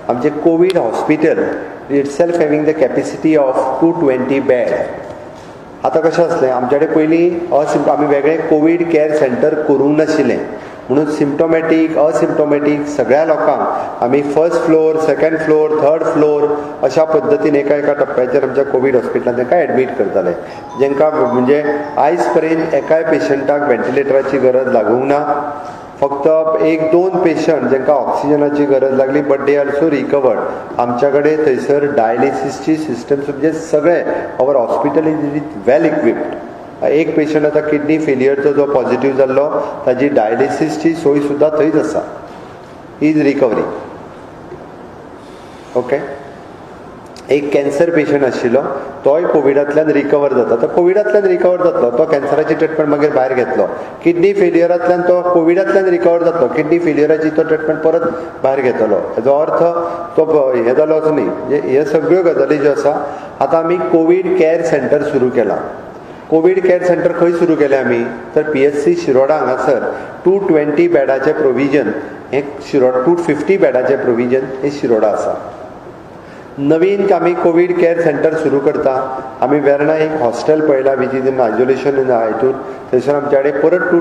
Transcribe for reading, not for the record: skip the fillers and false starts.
आमचें Covid hospital itself having the capacity of 220 bed. आतां कशें आसलें, आमचे कडेन पयलीं आमी वेगळें कोवीड कॅर सेंटर करूंक नाशिल्लें, म्हणून सिम्टोमॅटीक, असिम्टोमॅटीक सगळ्या लोकांक आमी first floor, second floor, third floor अशा पद्दतीन एका एका टप्प्याचेर आमच्या कोवीड हॉस्पिटलांत तांकां एडमीट करताले. जेंकां म्हणजे आयज पर्यंत एकाय पेशंटाक व्हेंटिलेटराची गरज लागूंक ना. फक्त एक दोन पेशंट जेंकां ऑक्सिजनाची गरज लागली, but they also recovered. आमच्या कडेन थंयसर डायलिसीसची सिस्टम, म्हणजे सगळे our hospital is well equipped. एक पेशंट आतां किडनी फेलियरचो जो पॉझिटीव जाल्लो, ताजी डायलिसीसची सोय सुद्दां थंयच आसा. Is recovering, okay. एक कॅन्सर पेशंट आशिल्लो, तोय कोविडांतल्यान रिकवर जाता. तो कोविडांतल्यान रिकवर जातलो, तो कॅन्सराची ट्रिटमेंट मागीर भायर घेतलो. किडनी फेलियरांतल्यान तो कोविडांतल्यान रिकवर जातलो, किडनी फेलियराची तो ट्रिटमेंट परत भायर घेतलो. हेजो अर्थ तो हें जालो असो न्ही. म्हणजे हे सगळ्यो गजाली ज्यो आसा, आतां आमी कोवीड कॅर सेंटर सुरू केलां. कोवीड कॅर सेंटर खंय सुरू केलें आमी? तर पीएचसी शिरोडा हांगासर 220 बेडाचें प्रोविजन हें शिरोडा, 250 बेडाचें प्रोविजन हें शिरोडा आसा. नवीन आमी कोवीड कॅर सेंटर सुरू करता. आमी वेर्णा एक हॉस्टेल पळयला, which is in isolation in हातून, थंयसर आमच्या कडेन परत टू